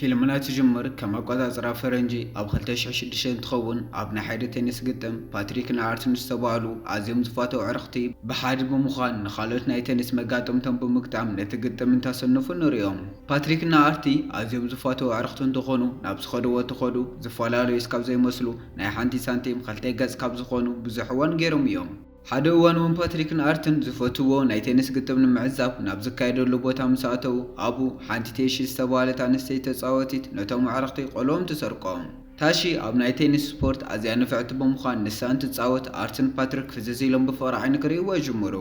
ፊልምና ትጅምር ከም ኣቆጻጽራ ፈረንጂ ኣብ ክልተ ሽሕን ሽዱሽተን እንትኸውን፣ ኣብ ናይ ሓደ ቴኒስ ግጥም ፓትሪክን ኣርትን ዝተባህሉ ኣዝዮም ዝፋተው ኣዕርኽቲ ብሓደ ብምዃን ንኻልኦት ናይ ቴኒስ መጋጠምቶም ብምግጣም ነቲ ግጥም እንታሰንፉ ንሪኦም። ፓትሪክና ኣርቲ ኣዝዮም ዝፋተው ኣዕርኽቲ እንትኾኑ፣ ናብ ዝኸድዎ ትኸዱ ዝፈላለዩ እስካብ ዘይመስሉ ናይ ሓንቲ ሳንቲም ክልተ ገጽ ካብ ዝኾኑ ብዙሕ እዋን ገይሮም እዮም። ሓደ እዋን እውን ፓትሪክን ኣርትን ዝፈትዎ ናይ ቴኒስ ግጥም ንምዕዛብ ናብ ዝካየደሉ ቦታ ምስ ኣተዉ፣ ኣብኡ ሓንቲ ቴሺ ዝተባህለት ኣንስተይቲ ተጻወቲት ነቶም ኣዕርኽቲ ቆልኦም ትሰርቆም። ታሺ ኣብ ናይ ቴኒስ ስፖርት ኣዝያ ንፍዕቲ ብምዃን ንሳ እንትጻወት ኣርትን ፓትሪክ ፍዝዝ ኢሎም ብፍቕሪ ዓይኒ ክርእይዎ ይጅምሩ።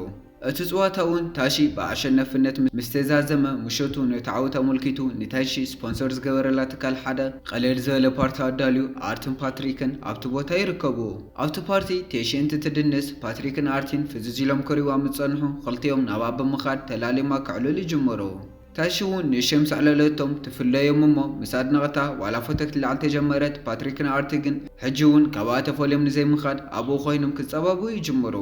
እቲ ጽዋታ እውን ታሺ ብኣሸነፍነት ምስ ተዛዘመ፣ ምሸቱ ነቲ ዓወት ኣመልኪቱ ንታሺ ስፖንሰር ዝገበረላ ትካል ሓደ ቀለል ዝበለ ፓርቲ ኣዳልዩ ኣርትን ፓትሪክን ኣብቲ ቦታ ይርከቡ። ኣብቲ ፓርቲ ቴሺ እንትትድንስ ፓትሪክን ኣርቲን ፍዝዝ ኢሎም ክሪዋ ምስ ጸንሑ፣ ክልቲኦም ናብኣ ብምኻድ ተላሊማ ከዕልሉ ይጅምሩ። ታሺ እውን ንእሽተይ ምስ ኣዕለለቶም ትፍለዮም እሞ ምስ ኣድነቐታ ዋላ ፎቶ ክትልዓል ተጀመረት። ፓትሪክን ኣርቲ ግን ሕጂ እውን ካብኣ ተፈልዮም ንዘይምኻድ ኣብኡ ኮይኖም ክጸባብኡ ይጅምሩ።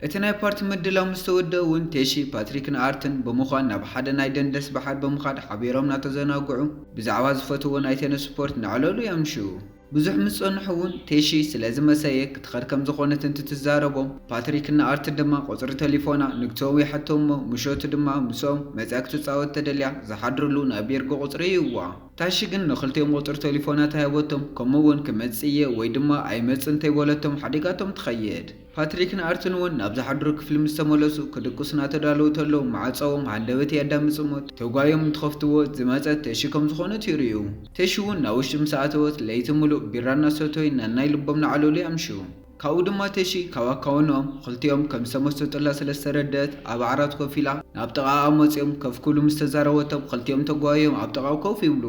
እቲ ናይ ፓርቲ ምድላው ምስ ተወደአ እውን ቴሺ ፓትሪክን ኣርትን ብምዃን ናብ ሓደ ናይ ደንደስ ባሕሪ ብምኻድ ሓቢሮም እናተዘናግዑ ብዛዕባ ዝፈትዎ ናይ ቴኒስ ስፖርት እናዕለሉ የምሽኡ። ብዙሕ ምስ ጸንሑ እውን ቴሺ ስለዚ መሰየ ክትኸድ ከም ዝኾነት እንትትዛረቦም፣ ፓትሪክን ኣርትን ድማ ቁጽሪ ተሊፎና ንግትኦም ይሓቶም እሞ ምሸቱ ድማ ምስኦም መጺኣ ክትጻወት ተደልያ ዝሓድርሉ ናይ ቤርጎ ቁጽሪ ይህብዋ። ታሺ ግን ንኽልቲኦም ቁጽሪ ተሊፎናት ኣይሃበቶም፣ ከምኡ እውን ክመጽእ እየ ወይ ድማ ኣይመጽእ እንተይበለቶም ሓዲጋቶም ትኸይድ። ፓትሪክን ኣርትን እውን ናብ ዝሓድሩ ክፍሊ ምስ ተመለሱ ክድቅሱ እናተዳለዉ ተለዉ ማዕጾኦም ሃንደበት የዳምጽ እሞ ተጓዮም እንትኸፍትዎ ዝመጸት ቴሺ ከም ዝኾነት ይርእዩ። ቴሺ እውን ናብ ውሽጢ ምስ ኣተወት ለይቲ ምሉእ ቢራ እናሰተዩ ነናይ ልቦም እናዕለሉ የምሽዉ። ካብኡ ድማ ቴሺ ካብ ኣካውንኦም ክልቲኦም ከም ዝተመሰጡላ ስለ ዝተረደአት ኣብ ዓራት ኮፍ ኢላ ናብ ጥቓኣ መጺኦም ከፍ ክብሉ ምስ ተዛረበቶም ክልቲኦም ተጓዮም ኣብ ጥቓኡ ኮፍ ይብሉ።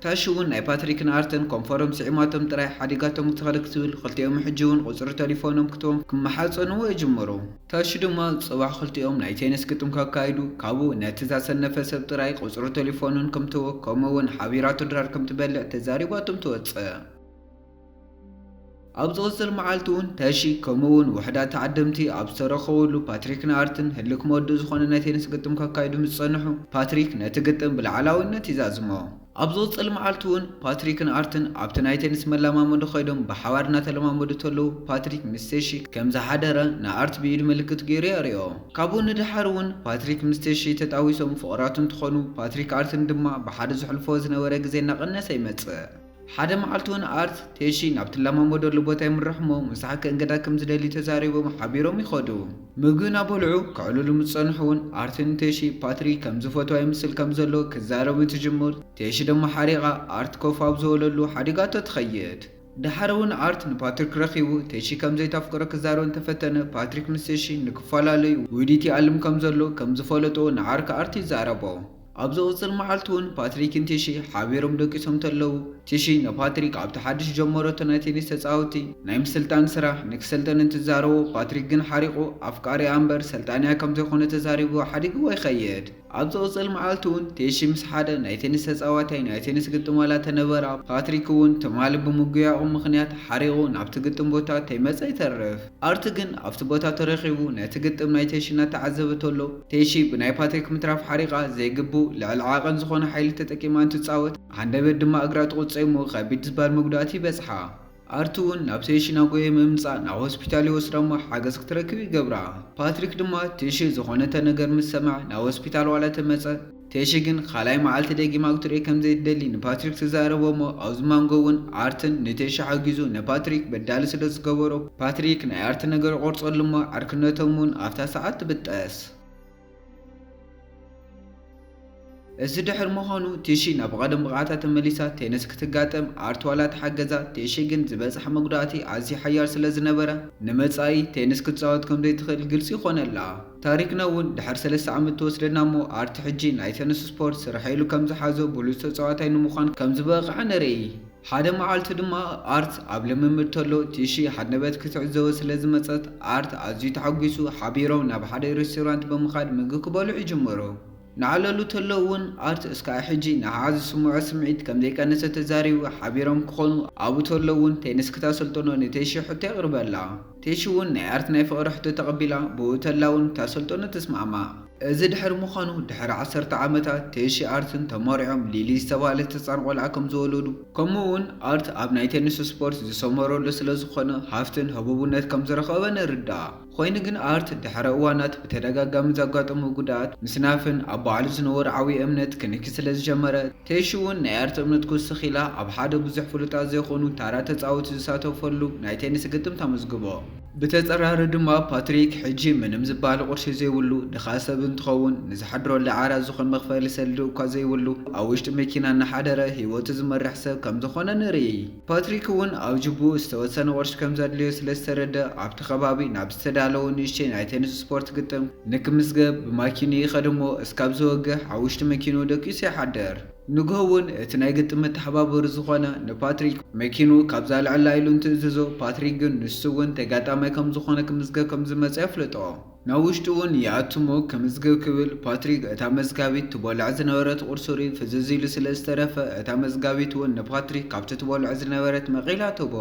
ታሺ እውን ናይ ፓትሪክን ኣርትን ኮንፈሮም ስዒማቶም ጥራይ ሓዲጋቶም ክትኸድ ክትብል ክልቲኦም ሕጂ እውን ቁጽሪ ተሊፎኖም ክትቦም ክመሓጸንዎ ይጅምሩ። ታሺ ድማ ጽባሕ ክልቲኦም ናይ ቴኒስ ግጥም ከካይዱ ካብኡ ነቲ ዛሰነፈ ሰብ ጥራይ ቁጽሪ ተሊፎኑን ከምትቦ ከምኡ እውን ሓቢራቶ ድራር ከምትበልዕ ተዛሪባቶም ትወጽእ። ኣብ ዝቕጽል መዓልቲ እውን ታሺ ከምኡ እውን ውሑዳት ተዓደምቲ ኣብ ዝተረኸቡሉ ፓትሪክን ኣርትን ህልክ መወድኡ ዝኾነ ናይ ቴኒስ ግጥም ከካይዱ ምስ ጸንሑ ፓትሪክ ነቲ ግጥም ብላዕላዊነት ይዛዝሞ። ኣብ ዝቕጽል መዓልቲ እውን ፓትሪክን ኣርትን ኣብቲ ናይ ቴኒስ መለማመዲ ከይዶም ብሓባር እናተለማመዱ ተለዉ ፓትሪክ ምስ ቴሺ ከም ዝሓደረ ንኣርት ብኢድ ምልክት ገይሩ የርእዮ። ካብኡ ንደሓር እውን ፓትሪክ ምስ ቴሺ ተጣዊሶም ፍቕራት እንትኾኑ ፓትሪክ ኣርትን ድማ ብሓደ ዝሕልፎ ዝነበረ ግዜ እናቐነሰ ይመጽእ። ሓደ መዓልቲ እውን ኣርት ቴሺ ናብ ትለማመደሉ ቦታ ይምርሕ እሞ ምሳሕ ክእንግዳ ከም ዝደሊ ተዛሪቦም ሓቢሮም ይኸዱ። ምግቢ እናበልዑ ከዕልሉ ምስ ጸንሑ እውን ኣርትን ቴሺ ፓትሪክ ከም ዝፈትዋ ይምስል ከም ዘሎ ክዛረቡ ትጅምር። ቴሺ ድማ ሓሪቓ ኣርት ኮፍ ኣብ ዝበለሉ ሓዲጋቶ ትኸይድ። ደሓር እውን ኣርት ንፓትሪክ ረኺቡ ቴሺ ከም ዘይተፍቅሮ ክዛረብ እንተፈተነ ፓትሪክ ምስ ቴሺ ንክፈላለዩ ውዲት ይኣልም ከም ዘሎ ከም ዝፈለጦ ንዓርኪ ኣርት ይዛረቦ። ኣብ ዝቕጽል መዓልቲ እውን ፓትሪክን ቲሺ ሓቢሮም ደቂሶም ተለዉ፣ ቲሺ ንፓትሪክ ኣብቲ ሓድሽ ጀመረቶ ናይ ቴኒስ ተጻወቲ ናይ ምስልጣን ስራሕ ንክሰልጠን እንትዛረቦ፣ ፓትሪክ ግን ሓሪቑ ኣፍቃሪኣ እምበር ሰልጣንያ ከም ዘይኮነ ተዛሪቡ ሓዲግዎ ይኸይድ። ኣብ ዝቕጽል መዓልቲ እውን ቲሺ ምስ ሓደ ናይ ቴኒስ ተጻዋታይ ናይ ቴኒስ ግጥም ዋላ ተነበራ፣ ፓትሪክ እውን ትማሊ ብምጉያቑ ምኽንያት ሓሪቑ ናብቲ ግጥም ቦታ ተይመጸ ይተርፍ። ኣርት ግን ኣብቲ ቦታ ተረኺቡ ነቲ ግጥም ናይ ቴሺ እናተዓዘበ ተሎ፣ ቴሺ ብናይ ፓትሪክ ምትራፍ ሓሪቓ ዘይግቡእ ልዕሊ ዓቐን ዝኾነ ሓይሊ ተጠቂማ እንትጻወት፣ ሃንደበት ድማ እግራ ትቑጸ እሞ ከቢድ ዝባል መጉዳእቲ ይበጽሓ። ኣርት እውን ናብ ቴሺ እናጎየ ብምምጻእ ናብ ሆስፒታል ይወስዳ እሞ ሓገዝ ክትረክብ ይገብራ። ፓትሪክ ድማ ቴሺ ዝኾነተ ነገር ምስ ሰምዐ ናብ ሆስፒታል ዋላ ተመጸ፣ ቴሺ ግን ካልኣይ መዓልቲ ደጊማ ክትርእዮ ከም ዘይትደሊ ንፓትሪክ ትዛረቦ እሞ፣ ኣብዚ ማንጎ እውን ኣርትን ንቴሺ ሓጊዙ ንፓትሪክ በዳሊ ስለ ዝገበሮ፣ ፓትሪክ ናይ ኣርት ነገር ይቖርጸሉ እሞ፣ ዓርክነቶም እውን ኣብታ ሰዓት ትብጠስ። እዚ ድሕሪ ምዃኑ፣ ቲሺ ናብ ቀደም ብቕዓታ ተመሊሳ ቴኒስ ክትጋጠም ኣርት ዋላ ተሓገዛ፣ ቲሺ ግን ዝበጽሓ መጉዳእቲ ኣዝዩ ሓያል ስለ ዝነበረ፣ ንመጻኢ ቴኒስ ክትጻወት ከም ዘይትኽእል ግልጺ ይኾነላ። ታሪክና እውን ድሕሪ ሰለስተ ዓመት ትወስደና እሞ፣ ኣርት ሕጂ ናይ ቴኒስ ስፖርት ስራሕ ኢሉ ከም ዝሓዞ ብሉጽ ተጻዋታይ ንምዃን ከም ዝበቕዐ ንርኢ። ሓደ መዓልቲ ድማ ኣርት ኣብ ልምምድ ተሎ፣ ቲሺ ሃንደበት ክትዕዘቦ ስለ ዝመጸት፣ ኣርት ኣዝዩ ተሓጒሱ፣ ሓቢሮም ናብ ሓደ ሬስቶራንት ብምኻድ ምግቢ ክበልዑ ይጅምሩ። እናዕለሉ ተለዉ እውን ኣርት እስካዕ ሕጂ ንዓኣ ዝስምዖ ስምዒት ከም ዘይቀነሰ ተዛሪቡ፣ ሓቢሮም ክኾኑ ኣብኡ ተለዉ እውን ቴኒስ ክታሰልጥኖ ንቴሺ ሕቶ የቕርበላ። ቴሺ እውን ናይ ኣርት ናይ ፍቕሪ ሕቶ ተቐቢላ፣ ብኡ ተላ እውን ክታሰልጥኖ ትስማዕማዕ። እዚ ድሕሪ ምዃኑ፣ ድሕሪ ዓሰርተ ዓመታት ቴሺ ኣርትን ተመርዕዮም ሊሊ ዝተባህለት ህፃን ቆልዓ ከም ዝወለዱ፣ ከምኡ እውን ኣርት ኣብ ናይ ቴኒስ ስፖርት ዝሰመረሉ ስለ ዝኾነ፣ ሃፍትን ህቡብነት ከም ዝረኸበ ንርዳእ። ኮይኑ ግን ኣርት ድሕሪ እዋናት ብተደጋጋሚ ዘጋጠሙ ጉድኣት፣ ምስናፍን ኣብ ባዕሉ ዝነበሩ ዓብዪ እምነት ክንኪ ስለ ዝጀመረ፣ ቴሺ እውን ናይ ኣርት እምነት ክውስኽ ኢላ ኣብ ሓደ ብዙሕ ፍሉጣት ዘይኮኑ ታራ ተጻወቲ ዝሳተፈሉ ናይ ቴኒስ ግጥም ተመዝግቦ። ብተጸራሪ ድማ ፓትሪክ ሕጂ ምንም ዝበሃል ቁርሲ ዘይብሉ ድኻ ሰብ እንትኸውን፣ ንዝሓድረሉ ዓራት ዝኾን መኽፈሊ ሰልዲ እኳ ዘይብሉ ኣብ ውሽጢ መኪና እናሓደረ ህይወቱ ዝመርሕ ሰብ ከም ዝኾነ ንርኢ። ፓትሪክ እውን ኣብ ጅቡኡ ዝተወሰነ ቁርሲ ከም ዘድልዮ ስለ ዝተረደ ኣብቲ ከባቢ ናብ ዝተዳለወ ንእሽተይ ናይ ቴኒስ ስፖርት ግጥም ንክምዝገብ ብማኪኑ ይኸድ እሞ እስካብ ዝወግሕ ኣብ ውሽጢ መኪኑ ደቂሱ ይሓድር። ንግሆ እውን እቲ ናይ ግጥም መተሓባበሪ ዝኾነ ንፓትሪክ መኪኑ ካብዛ ልዕላ ኢሉ እንትእዝዞ፣ ፓትሪክ ግን ንሱ እውን ተጋጣማይ ከም ዝኾነ ክምዝገብ ከም ዝመጸ የፍልጦ። ናብ ውሽጡ እውን ይኣቱ እሞ ክምዝገብ ክብል ፓትሪክ እታ መዝጋቢት ትበልዖ ዝነበረት ቁርሱሪ ፍዝዝ ኢሉ ስለ ዝተረፈ፣ እታ መዝጋቢት እውን ንፓትሪክ ካብቲ ትበልዖ ዝነበረት መቒላ ትቦ።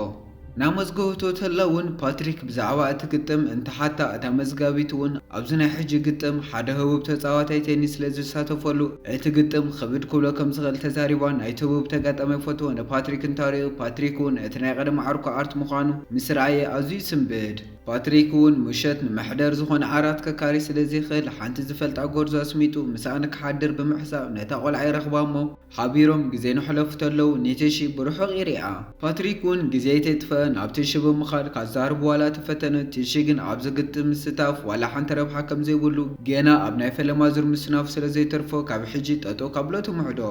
ናብ መዝገቡ ተላ እውን ፓትሪክ ብዛዕባ እቲ ግጥም እንትሓታ፣ እታ መዝጋቢት እውን ኣብዚ ናይ ሕጂ ግጥም ሓደ ህቡብ ተጻዋታይ ቴኒስ ስለ ዝሳተፈሉ፣ እቲ ግጥም ክብድ ክብሎ ከም ዝኽእል ተዛሪባ ናይቲ ህቡብ ተጋጣማይ ፎቶ ንፓትሪክ እንተርእዩ፣ ፓትሪክ እውን እቲ ናይ ቀደም ዓርኩ ኣርት ምዃኑ ምስ ረኣየ ኣዝዩ ይስንብድ። ፓትሪክ እውን ምሸት ንመሕደር ዝኾነ ዓራት ከካሪ ስለ ዘይኽእል፣ ሓንቲ ዝፈልጣ ጎርዞ ኣስሚጡ ምስኣ ንክሓድር ብምሕሳብ ነታ ቆልዓ ይረኽባ እሞ፣ ሓቢሮም ግዜ ነሕለፉ ተለዉ፣ ንቲሺ ብርሑቕ ይሪኣ። ፓትሪክ እውን ግዜ ኣይተጥፈአን ኣብቲ ሽቦ ምኻድ ካዛርብ ዋላ ተፈተነ፣ ቲሺ ግን ኣብዚ ግጥም ምስታፍ ዋላ ሓንቲ ረብሓ ከም ዘይብሉ፣ ገና ኣብ ናይ ፈለማ ዙር ምስናፍ ስለ ዘይተርፎ፣ ካብ ሕጂ ጠጠው ካብሎ ትምዕዶ።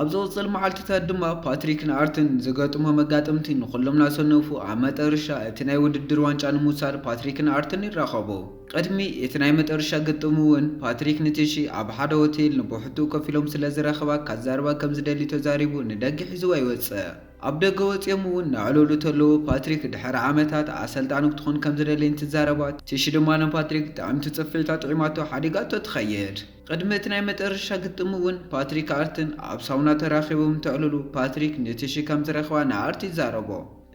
ኣብ ዝቕጽል መዓልትታት ድማ ፓትሪክን ኣርትን ዝገጥሞ መጋጥምቲ ንኹሎም ናሰነፉ፣ ኣብ መጠረሻ እቲ ናይ ውድድር ዋንጫ ንምውሳድ ፓትሪክን ኣርትን ይራኸቡ። ቅድሚ እቲ ናይ መጠረሻ ግጥም እውን ፓትሪክ ንቲሺ ኣብ ሓደ ሆቴል ንብሕቱ ኮፍ ኢሎም ስለ ዝረኸባ ካዛርባ ከም ዝደሊ ተዛሪቡ ንደገ ሒዝዋ ይወጽእ። ኣብ ደገ ወጺኦም እውን ነዕልሉ ተለዉ ፓትሪክ ድሕሪ ዓመታት ኣሰልጣኒ ክትኾን ከም ዝደሊ እንትዛረባ ቲሺ ድማ ንፓትሪክ ጥዕምቲ ጽፍዒታ ጥዒማቶ ሓዲጋቶ ትኸይድ። ቅድሚ እቲ ናይ መጠረሻ ግጥም እውን ፓትሪክ ኣርትን ኣብ ሳውና ተራኺቦም እንትዕልሉ ፓትሪክ ንቲሺ ከም ዝረኽባ ንኣርት ይዛረቦ።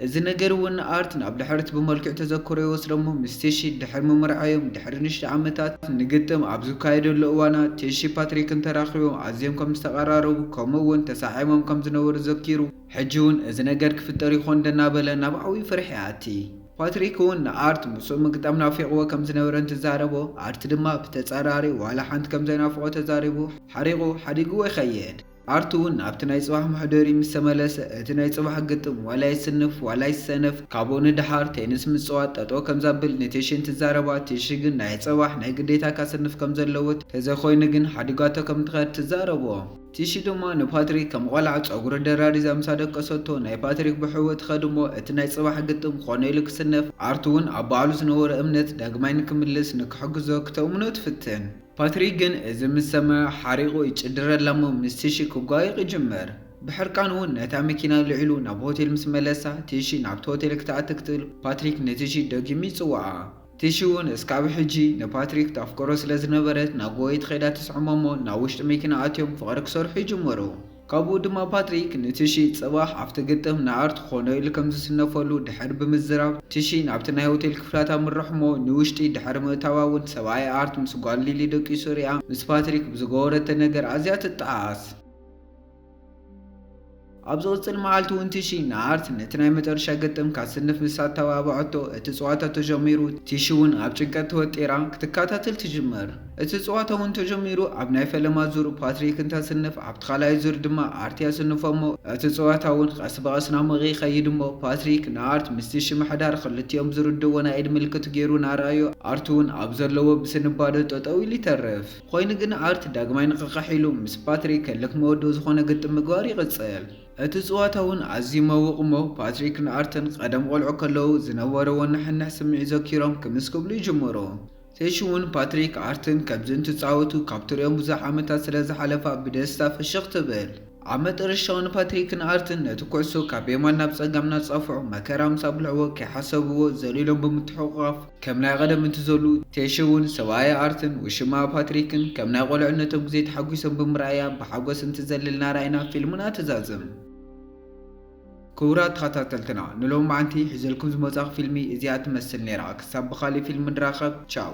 እዚ ነገር እውን ንኣርት ናብ ድሕሪት ብመልክዕ ተዘክሮ ይወስዶ እሞ ምስ ቲሺ ድሕሪ ምምርዓዮም ድሕሪ ንሽተ ዓመታት ንግጥም ኣብ ዝካየደሉ እዋና ቲሺ ፓትሪክን ተራኺቦም ኣዝዮም ከም ዝተቐራረቡ ከምኡ እውን ተሳዒሞም ከም ዝነበሩ ዘኪሩ ሕጂ እውን እዚ ነገር ክፍጠር ይኾን ዶ እናበለ ናብ ዓብዪ ፍርሒ ይኣቲ። ፓትሪክ እውን ንኣርት ምስኡ ምግጣም ናፊቕዎ ከም ዝነበረ እንትዛረቦ ኣርት ድማ ብተጻራሪ ዋላ ሓንቲ ከም ዘይናፍቖ ተዛሪቡ ሓሪቑ ሓዲግዎ ይኸይድ። ኣርት እውን ኣብቲ ናይ ጽባሕ መሕደሪ ምስ ተመለሰ፣ እቲ ናይ ጽባሕ ግጥም ዋላ ይስንፍ ዋላ ይሰነፍ፣ ካብኡ ንደሓር ቴኒስ ምጽዋት ጠጠው ከም ዘብል ንቲሺ እንትዛረባ፣ ቲሺ ግን ናይ ጽባሕ ናይ ግዴታ ካስንፍ ከም ዘለዎ፣ ተዘኮይኑ ግን ሓዲጋቶ ከም ትኸድ ትዛረቦ። ቲሺ ድማ ንፓትሪክ ከም ቆልዓ ጸጉሩ ደራሪዛ ምስ ኣደቀሰቶ፣ ናይ ፓትሪክ ብሕወ ትኸድ እሞ፣ እቲ ናይ ጽባሕ ግጥም ኮነ ኢሉ ክስነፍ፣ ኣርት እውን ኣብ ባዕሉ ዝነበሮ እምነት ዳግማይ ንክምልስ ንክሕግዞ ክተእምኖ ትፍትን። ፓትሪክ ግን እዚ ምስ ሰምዐ ሓሪቑ ይጭድረላ እሞ ምስ ቲሺ ክጓየቕ ይጅምር። ብሕርቃን እውን ነታ መኪና ልዒሉ ናብ ሆቴል ምስ መለሳ ቲሺ ናብቲ ሆቴል ክትኣቲ ክትብል ፓትሪክ ንቲሺ ደጊሙ ይጽውዓ። ቲሺ እውን እስካብ ሕጂ ንፓትሪክ ታፍቅሮ ስለ ዝነበረት ናብ ጎየት ኸይዳ ትስዕሞ እሞ ናብ ውሽጢ መኪና ኣትዮም ፍቕሪ ክሰርሑ ይጅምሩ። ካብኡ ድማ ፓትሪክ ንቲሺ ጽባሕ ኣብቲ ግጥም ንኣርት ኾኖ ኢሉ ከም ዝስነፈሉ ድሕሪ ብምዝራብ፣ ቲሺ ናብቲ ናይ ሆቴል ክፍላታ ምርሕሞ ንውሽጢ ድሕሪ ምእታዋ እውን ሰብኣይ ኣርት ምስ ጓል ሊሊ ደቂሱ ሪኣ ምስ ፓትሪክ ብዝገበረቶ ነገር ኣዝያ ትጠዓስ። ኣብ ዝቕጽል መዓልቲ እውን ቲሺ ንኣርት ነቲ ናይ መጨረሻ ግጥም ካስንፍ ምስ ኣተባብዐቶ እቲ ጸዋታ ተጀሚሩ፣ ቲሺ እውን ኣብ ጭንቀት ተወጢራ ክትከታተል ትጅምር። እቲ ጸዋታ እውን ተጀሚሩ ኣብ ናይ ፈለማ ዙር ፓትሪክ እንታስንፍ ኣብቲ ካልኣይ ዙር ድማ ኣርት ያስንፎ እሞ እቲ ጸዋታ እውን ቀስ ብቐስ ናሞቐ ይኸይድ እሞ ፓትሪክ ንኣርት ምስ ቲሺ ምሕዳር ክልቲኦም ዝርድዎ ናይ ኢድ ምልክት ገይሩ ናርኣዮ ኣርት እውን ኣብ ዘለዎ ብስንባደ ጠጠው ኢሉ ይተርፍ። ኮይኑ ግን ኣርት ዳግማይ ንቕቕሕ ኢሉ ምስ ፓትሪክ ህልክ መወድኡ ዝኾነ ግጥም ምግባር ይቕጽል። እቲ ጸዋታ እውን ኣዝዩ መውቕ እሞ ፓትሪክ ንኣርትን ቀደም ቆልዑ ከለዉ ዝነበርዎ ንሕንሕ ስምዒት ዘኪሮም ክምስ ክብሉ ይጅምሩ። ቲሺ እውን ፓትሪክ ኣርትን ከምዚ እንትጻወቱ ካብ ትሪኦም ብዙሕ ዓመታት ስለ ዝሓለፋ ብደስታ ፍሽኽ ትብል። ኣብ መጠረሻ እውን ፓትሪክን ኣርትን ነቲ ኩዕሶ ካብ የማን ናብ ጸጋም እናጻፍዑ መከራ ምስ ኣብልዕዎ ከይሓሰብዎ ዘሊሎም ብምትሕቑቓፍ ከም ናይ ቀደም እንትዘሉ፣ ቲሺ እውን ሰብኣያ ኣርትን ውሽማኣ ፓትሪክን ከም ናይ ቆልዕነቶም ግዜ ተሓጒሶም ብምርኣያ ብሓጎስ እንትዘልል እናረኣይና ፊልምና ትዛዝም። ክቡራት ተኸታተልትና፣ ንሎሚ መዓንቲ ሒዘልኩም ዝመጻኹ ፊልሚ እዚኣ ትመስል ነይራ። ክሳብ ብኻልእ ፊልም ንራኸብ፣ ቻው።